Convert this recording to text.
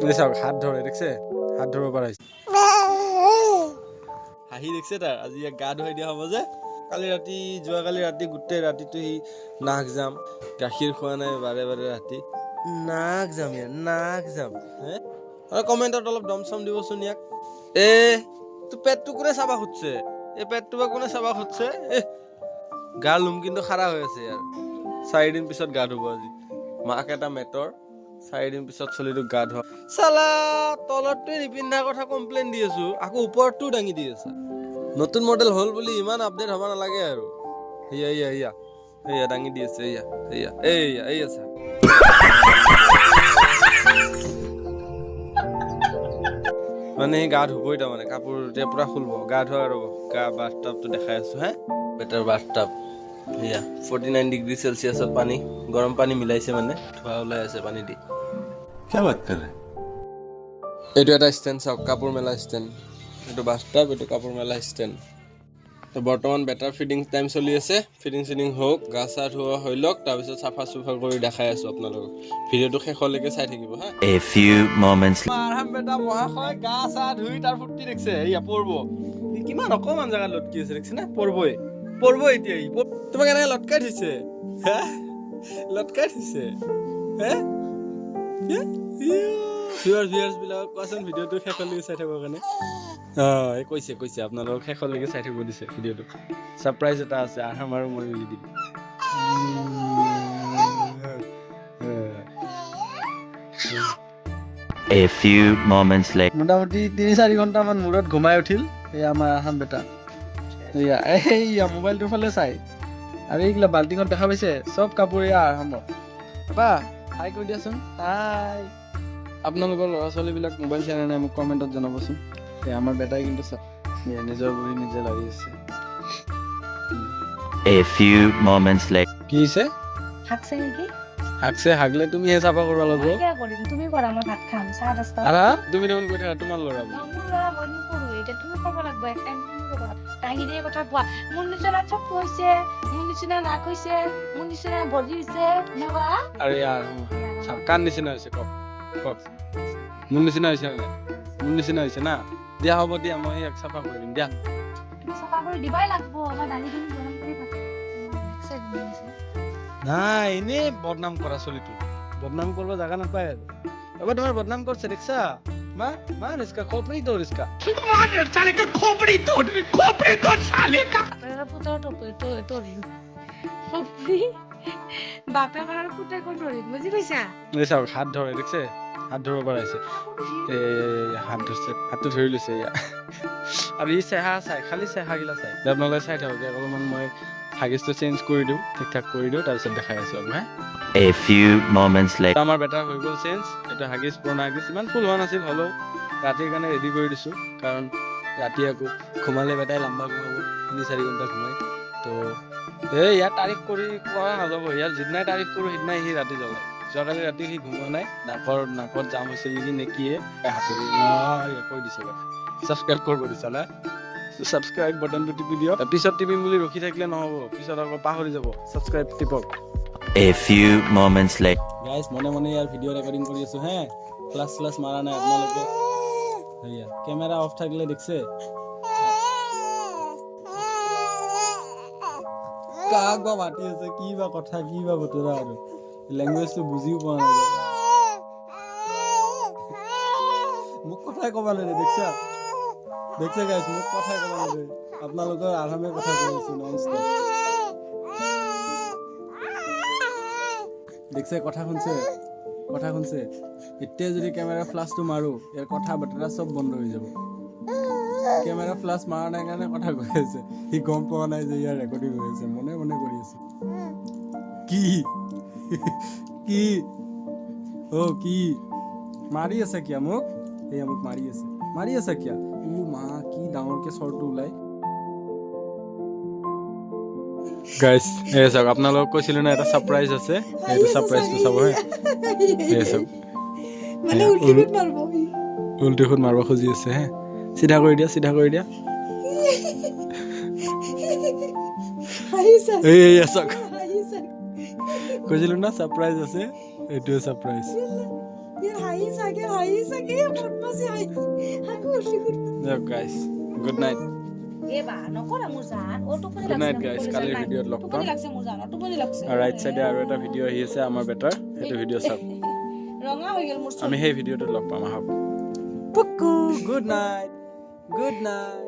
এই চাওক, হাত ধৰে, দেখছে, হাত ধৰিব পৰা হৈছে। হাঁহি দেখছে তাৰ। আজি ইয়াক গা ধুৱাই দিয়া হ'ব যে। কালি ৰাতি, যোৱাকালি ৰাতি গোটেই ৰাতিটো সি নাক জাম, গাখীৰ খোৱা নাই, বাৰে বাৰে ৰাতি নাক জাম, ইয়াৰ নাক জাম। হে, আৰু কমেণ্টত অলপ দম চম দিবচোন ইয়াক। এ তোৰ পেটটো কোনে চাবা খুজিছে? এই পেটটো বা কোনে চাবা খুজিছে? এ গা লোম কিন্তু খাৰা হৈ আছে ইয়াৰ। 4 দিন পিছত গা ধুব আজি। মাক এটা মেটৰ, 4 দিন পিছত চলিটোক গা ধোৱা। চালা, তলতটোৱে নিপিন্ধাৰ কথা কমপ্লেইন দি আছো, আকৌ ওপৰটোও দাঙি দি আছা। নতুন মডেল হ'ল বুলি ইমান আপডেট হ'ব নালাগে আৰু। সেয়া এয়া এয়া এয়া দাঙি দি আছে। এয়া এয়া এইয়া এই আছা। মানে সি গা ধুবই, তাৰমানে কাপোৰ এতিয়া পুৰা খুলব, গা ধোৱা। ৰ'ব, গা বাথটাবটো দেখাই আছো। হে, বেটাৰ বাথটাব সেয়া। 49 ডিগ্ৰী চেলচিয়াছত পানী, গৰম পানী মিলাইছে, মানে ধোৱা ওলাই আছে পানী দি। क्या बात कर रहे हैं? এইটো এটা ষ্টেণ্ড চাওক, কাপোৰ মেলা ষ্টেণ্ড। এইটো বাথটাব, এইটো কাপোৰ মেলা ষ্টেণ্ড। তো বৰ্তমান বেটাৰ ফিডিং টাইম চলি আছে। ফিডিং চিডিং হওক, গা চা ধোৱা হৈ লওক, তাৰপিছত চাফা চুফা কৰি দেখাই আছোঁ আপোনালোকক। ভিডিঅ'টো শেষলৈকে চাই থাকিব হা। A few moments আৰাম বেটা মহাশয় গা চা ধুই তাৰ ফূৰ্তি দেখছে। এইয়া পৰব, ই কিমান অকণমান জেগাত লটকি আছে, দেখছে না? পৰবই, পৰব এতিয়া ই। তোমাক এনেকে লটকাই থৈছে হে, লটকাই থৈছে হে। ভিউৱাৰ্ছ বিলাকক কোৱাচোন ভিডিঅ'টো শেষলৈকে চাই থাকিবৰ কাৰণে। অঁ, এই কৈছে কৈছে আপোনালোকক শেষলৈকে চাই থাকিব দিছে ভিডিঅ'টো। ছাৰপ্ৰাইজ এটা আছে, আৰাম আৰু মই মিলি দিম। A few moments later. মোটামুটি 3-4 ঘণ্টামান মূৰত ঘুমাই উঠিল। এই আমাৰ আহাম বেটা, এয়া এইয়া মোবাইলটোৰ ফালে চাই। আৰু এইগিলা বাল্টিঙত দেখা পাইছে, চব কাপোৰ এয়া আৰামৰ। বাবা, হাই কৈ দিয়াচোন, হাই। আপোনালোকৰ ল'ৰা ছোৱালীবিলাক মোবাইল চাই নে নাই, মোক কমেণ্টত জনাবচোন। এই আমাৰ বেটাই কিন্তু এয়া নিজৰ ভৰি নিজে লাৰি আছে। A few moments later. কি হৈছে? হাগছে নেকি? হাগছে। হাগলে তুমিহে চাফা কৰিব লাগিব। মই কিয় কৰিম? তুমি কৰা, মই ভাত খাম 10:30। আৰা, তুমি দেখোন কৈ থাকা তোমাৰ ল'ৰা বুলি। মোৰ ল'ৰা, মই নকৰো। এতিয়া তুমি কৰিব লাগিব, এক টাইম তুমি কৰিব। তাহিৰে কথা কোৱা, মোৰ নিচিনা চকু হৈছে, মোৰ নিচিনা নাক হৈছে, মোৰ নিচিনা বডি হৈছে, এনেকুৱা। আৰু ইয়াৰ চাওক, কাৰ নিচিনা হৈছে কওক, কওক। মোৰ নিচিনা হৈছে নে নাই? মোৰ নিচিনা হৈছে না? দিয়া, হ'ব দিয়া, মই ইয়াক চাফা কৰি দিম দিয়া। তুমি চাফা কৰি দিবই লাগিব। মই দালিখিনি গৰম কৰি ভাত। নাই, এনেই বদনাম কৰা চলিটো, বদনাম কৰিব জাগা নাপায় আৰু। এবাৰ তোমাৰ বদনাম কৰিছে, দেখছা? মা মাৰ इसका खोपड़ी तोड़ इसका। বাপেৰৰ পুতৰ তৰি খপৰি, বাপেক আৰু পুতেকৰ ধৰিম, বুজি পাইছা? এই চাওক, হাত ধৰে, দেখছে, হাত ধৰিব পৰা হৈছে। এই হাত ধৰছে, হাতটো ধৰি লৈছে এয়া। আৰু ই চেহা চাই, খালি চেহাগিলা চাই। আপোনালোকে চাই থাকক, ইয়াক অলপমান মই হাগিজটো চেঞ্জ কৰি দিওঁ, ঠিক ঠাক কৰি দিওঁ, তাৰপিছত দেখাই আছোঁ আকৌ হে। A few moments later. আমাৰ বেটাৰ হৈ গ'ল চেঞ্জ। এইটো হাগিজ, পুৰণা হাগিজ, ইমান ফুল হোৱা নাছিল, হ'লেও ৰাতিৰ কাৰণে ৰেডি কৰি দিছোঁ, কাৰণ ৰাতি আকৌ ঘুমালে বেটাই লাম্বা ঘুমাব, 3-4 ঘণ্টা ঘুমাই। তো এই ইয়াৰ তাৰিফ কৰি কোৱা নাযাব। ইয়াৰ যিদিনাই তাৰিফ কৰোঁ, সিদিনাই সি ৰাতি জ্বলায়। যোৱাকালি ৰাতি সি ঘুমোৱা নাই, নাকত জাম হৈছিল নেকি নে কিয়ে, হাতেৰে কৈ দিছে। ছাবস্ক্ৰাইব কৰিব দিছা না? ছাবস্ক্ৰাইব বাটনটো টিপি দিয়ক। পিছত টিপিম বুলি ৰখি থাকিলে নহ'ব, পিছত আকৌ পাহৰি যাব। ছাবস্ক্ৰাইব টিপক। A few moments later. Guys, মনে মনে ইয়াৰ ভিডিঅ' ৰেকৰ্ডিং কৰি আছো হে, ক্লাছ ক্লাছ মাৰা নাই আপোনালোকে। সেয়া কেমেৰা অফ থাকিলে দেখছে কাক বা মাতি আছে, কি বা কথা, কি বা বতৰা, আৰু লেংগুৱেজটো বুজিও পোৱা নাযায়। মোক কথাই ক'ব নেদে, দেখছা, দেখছে গাইজ, মোক কথাই ক'ব নেদে। আপোনালোকৰ আৰামে কথা কৈ আছো নন ষ্টপ। দেখছে, কথা শুনছে, কথা শুনছে। এতিয়া যদি কেমেৰা ফ্লাছটো মাৰো, ইয়াৰ কথা বতৰা চব বন্ধ হৈ যাব। কেমেৰা ফ্লাছ মাৰা নাই কাৰণে কথা কৈ আছে। সি গম পোৱা নাই যে ইয়াৰ ৰেকৰ্ডিং হৈ আছে। মনে মনে কৰি আছে। কি কি অ কি মাৰি আছে কিয়া মোক? এয়া মোক মাৰি আছে, মাৰি আছে কিয়া? উ মা, কি ডাঙৰকে চৰটো ওলাই। গাইছ, এই চাওক, আপোনালোকক কৈছিলো না এটা ছাৰপ্ৰাইজ আছে, এইটো ছাৰপ্ৰাইজটো চাব হে। এই চাওক। মানে উল্টি মাৰব। উল্টি খুদ মাৰিব খুজি আছে হে। চিধা কৰি দিয়া, চিধা কৰি দিয়া। হাঁহিছে। এই এই চাওক। হাঁহিছে। কৈছিলো না ছাৰপ্ৰাইজ আছে, এইটোৱে ছাৰপ্ৰাইজ। হাঁহি চাগে, হাঁহি চাগে, বদমাচি হাঁহি আকৌ উল্টি কুট। দিয়ক গাইজ, গুড নাইট। এ বা নকৰা মোৰ জান, অ টোপনি। Good night guys, কালিৰ ভিডিঅ'ত লগ পাম। টোপনি লাগছে মোৰ জান, টোপনি লাগছে। আৰু ৰাইট চাইডে আৰু এটা ভিডিঅ' আহি আছে আমাৰ বেটাৰ, সেইটো ভিডিঅ' চাওক। ৰঙা হৈ গ'ল মোৰ। আমি সেই ভিডিঅ'টোত লগ পাম, আহক। পুকু, গুড নাইট, গুড নাইট।